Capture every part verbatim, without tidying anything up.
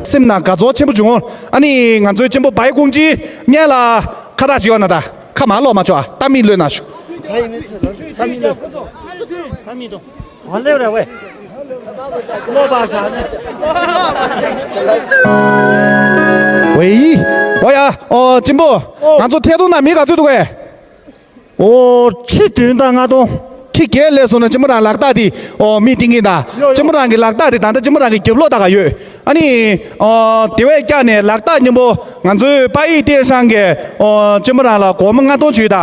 སེམས་ནང་དགའ་ཚོར་ཆེན་པོ་བྱུང་། ཨ་ནི་ང་ཚོའི་གཅེན་པོ་བའི་ཀུང་ཅི་སྙན་ལ་ཁ་བཏགས་ཤིག་ཡོད་ན་ད་ཁ་མ་ལོག་མ་ཆོག་ཨ། ད་མི་ལོས་ན་ཤོག་ད་མི་ལོས། ད་མི་ལོས། ཨ་ལེ་རེ་ཝེ། ལོ་པ་ཤ་ནི། ཝེ་ཡི། ཨོ་ཡ། ཨོ་གཅེན་པོ། ཨོ། ང་ཚོ་ཐད་གཏོང་ན་མི་ག་ཚོད་འདུག་གས། ཨོ། ཁྲི་བདུན་དང་ལྔ་སྟོང་། ཁྲི་བརྒྱད་ལས་སོང་ན་གཅེན་པོ་རང་ལག་རྟགས་དེ་ཨོ་མི་བསྟན་གྱིན་ད། ཡོ་ཡོ། གཅེན་པོ་རང་གི་ལག་རྟགས་དེ་ད་ལྟ་གཅེན་པོ་རང་གི་རྒྱབ་ལོགས་ད་ག་ཡོད། ཨ་ནི་ཨོ་དེ་བས་བཀྱག་ནས་ལག་རྟགས་མཉམ་པོ་ང་ཚོའི་པ་ཡིག་བསྟན་ཤང་གི་ཨོ་གཅེན་པོ་རང་ལ་སྒོར་མོ་ལྔ་སྟོང་བྱོས་ད།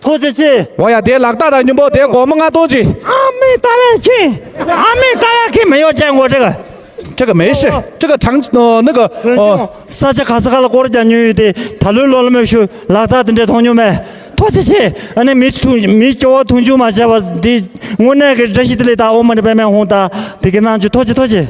ཐུགས་རྗེ་ཆེ། འོ་ཡ། དེ་ལག་རྟགས་དང་མཉམ་པོ་དེ་སྒོར་མོ་ལྔ་སྟོང་ཅིག་ཨ་མི་ལྟ་བའི་ཁྱི། ཨ་མི་ལྟ་བའི་ཁྱི་མི་ཡོ་ཅན་གོ་ཊི་ག་ཊི་ག་མེ་ཤི། ཊི་ག་ཊང་ནི་ག་ཨོ། ས་ཆ་ག་ས་ག་ལ་སྐོར་རྒྱག་མྱོང་ཡོད་དེ་ད་ལོའི་ལོ་ལ་མེ་ཤུ་ལག་རྟགས་དེ་འདྲ་མཐོང་མྱོང་མེད། ཐུགས་རྗེ་ཆེ། ཨ་ནི་མི་ཐུང་མི་སྐྱོ་བ་མཐོང་ཆུང་མ་བྱས་པ་འདི་དངོས་གནས་ཀྱི་བཀྲ་ཤིས་བདེ་ལེགས་དང་ཨོ་མ་ནི་པད་མའི་ཧོང་དང་དེ་ག་ནང་ཆུ་ཐུགས་རྗེ་ཐུགས་རྗེ།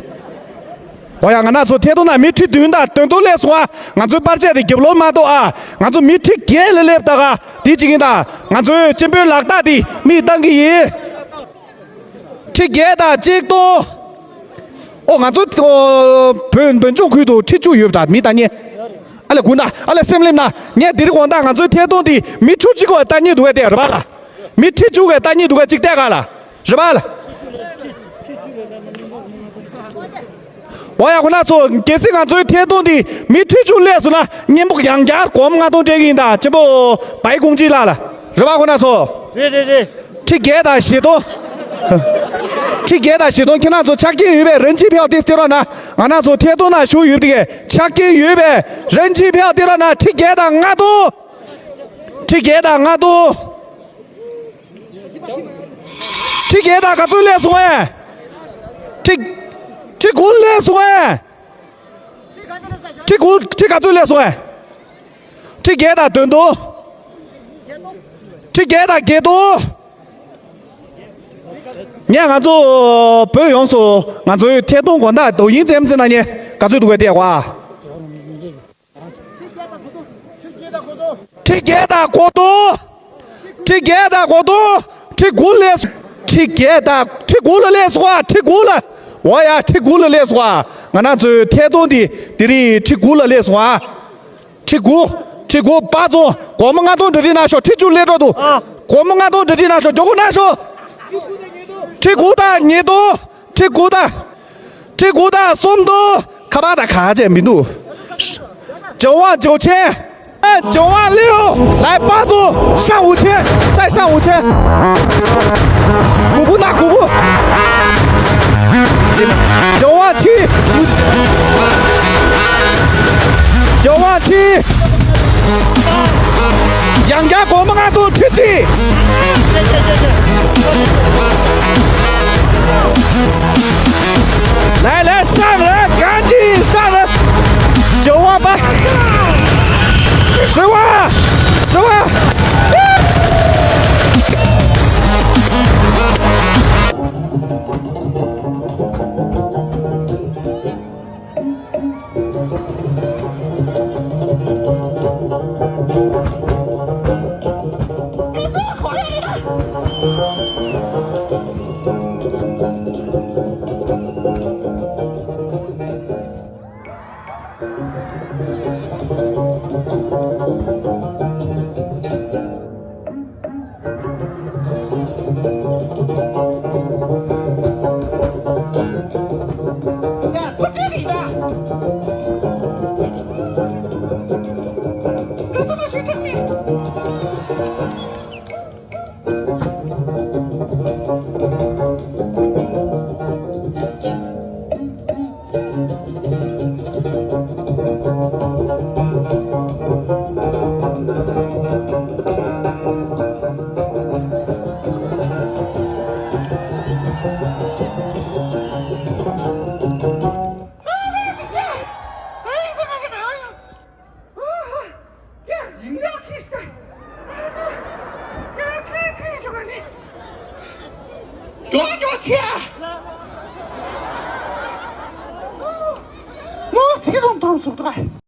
འོ་ཡ། ང་ན་ཚོ་ཐད་གཏོང་ན་མི་ཁྲི་བདུན་དང་དོན་དུ་སླེབས་སོང་ཨ། ང་ཚོའི་པར་ཆས་དེ་རྒྱབ་ལོགས་མ་གཏོགས་ཨ། ང་ཚོ་མི་ཁྲི་བརྒྱད་ལ་སླེབས་ད་ག་དེ་ཅི་ཡིན་ད། ང་ཚོའི་གཅེན་པོའི་ལག་རྟགས་དེ་མིས་བཏང་གི་ཡིན། ཁྲི་བརྒྱད་དང་གཅིག་སྟོང་། ཨོ་ང་ཚོ་ཨོ་བོད་བོད་ལྗོངས་ཁུལ་དུ་ཁྲི་བཅུ་ཡོད་པ་འདྲ་མི་ལྟ་ཉེ། ཨ་ལེ་གུ་ན་ཨ་ལེ་སེམས་ལེམ་ན་ངས་དེ་རིང་དགོང་དག་ང་ཚོའི་ཐད་གཏོང་དེ་མི་ཁྲི་བཅུ་གོ་ལྟ་ཉེ་འདུག་གས་དེ་རེད་པ་ལ། མི་ཁྲི་བཅུ་གོ་ལྟ་ཉེ་འདུག་གས་གཅིག་བལྟས་ག་ལ། རེད་པ་ལ། འོ་ཡ་ཁོ་ན་ཚོ་གལ་སྲིད་ང་ཚོའི་ཐད་གཏོང་འདི་མི་ཁྲི་བཅུ་སླེབས་སོང་ན་གཉེན་པོ་ཡང་བསྐྱར་སྒོར་མོ་ལྔ་སྟོང་སྤྲད་ཀྱི་ཡིན་ད་གཅེན་པོ་བའི་ཀུང་ཅི་ལགས་ལ། རེད་པ་ཁོ་ན་ཚོ། རེད་རེད་རེད། ཁྲི་བརྒྱད་དང་བཞི་སྟོང་། ཁྲི་བརྒྱད་དང་བཞི་སྟོང་ཁྱེད་རང་ཚོ་ཆ་རྐྱེན་ཡོད་པའི་རང་ཅི་ཕེའོ་དེ་སྟེར་རོགས་གནང་། ང་རང་ཚོ་ཐད་གཏོང་ནང་ཞུགས་ཡོད་པའི་ཆ་རྐྱེན་ཡོད་པའི་རང་ཅི་ཕེའོ་སྟེར་རོགས་གནང་། ཁྲི་བརྒྱད་དང་ལྔ་སྟོང་། ཁྲི་བརྒྱད་དང་ལྔ་སྟོང་། ཁྲི་བརྒྱད་དང་ག་ཚོད་སླེབས་སོང་ཨེ། ཁྲི་ཁྲི་དགུ་སླེབས་སོང་ཨེ། ཁྲི་དགུ་ཁྲི་ག་ཚོད་སླེབས་སོང་ཨེ། ཁྲི་བརྒྱད་དང་བདུན་སྟོང་། ཁྲི་བརྒྱད་དང་བརྒྱད་སྟོང་། ངས་ང་ཚོ་བོད་ཡོངས་སུ་ང་ཚོའི་ཐད་གཏོང་དགོང་དག་དོ་དབྱིངས་བཙན་བཙན་ན་ཉེ་ག་ཚོད་འདུག་གས་བལྟས་ཀོ་ཨ། ཁྲི་བརྒྱད་དང་གོ་དོ། ཁྲི་བརྒྱད་དང་གོ་དོ། ཁྲི་དགུ་ལས། ཁྲི་བརྒྱད་དང་ཁྲི་དགུ་ལ་སླེབས་སོང་ཨ། ཁྲི་དགུ་ལ། འོ་ཡ་ཁྲི་དགུ་ལ་སླེབས་སོང་ཨ། ང་རང་ཚོའི་ཐད་གཏོང་འདི་དེ་རིང་ཁྲི་དགུ་ལ་སླེབས་སོང་ཨ། ཁྲི་དགུ། ཁྲི་དགུ་པ་ཚོ་སྒོར་མོ་ལྔ་སྟོང་གྲ་སྒྲིག་གནང་ཤོག་ཁྲི་བཅུ་སླེབས་འགྲོ་འདུག་ཨ། སྒོར་མོ་ལྔ་སྟོང་གྲ་སྒྲིག་གནང་ཤོག་མགྱོགས་པོ་གནང་ཤོག་ཁྲི་དགུ་དང་ཉིས་སྟོང་། ཁྲི་དགུ་དང་། ཁྲི་དགུ་དང་གསུམ་སྟོང་། ཁ་པར་དང་ག་ཅེ་མི་འདུག九万九千。九万六。来八组，上五千，再上五千。姑姑那姑姑。九万七。九万七。 ཡང་བསྐྱར་སྒོར་མོ་ལྔ་སྟོང་ཁྲི་གཅིག来来，上来，赶紧上来！九万八，十万，十万。ཀྱོག་ཀྱོག་ཆེ། མོ་སི་རུང་དམ་སུ་དགའ།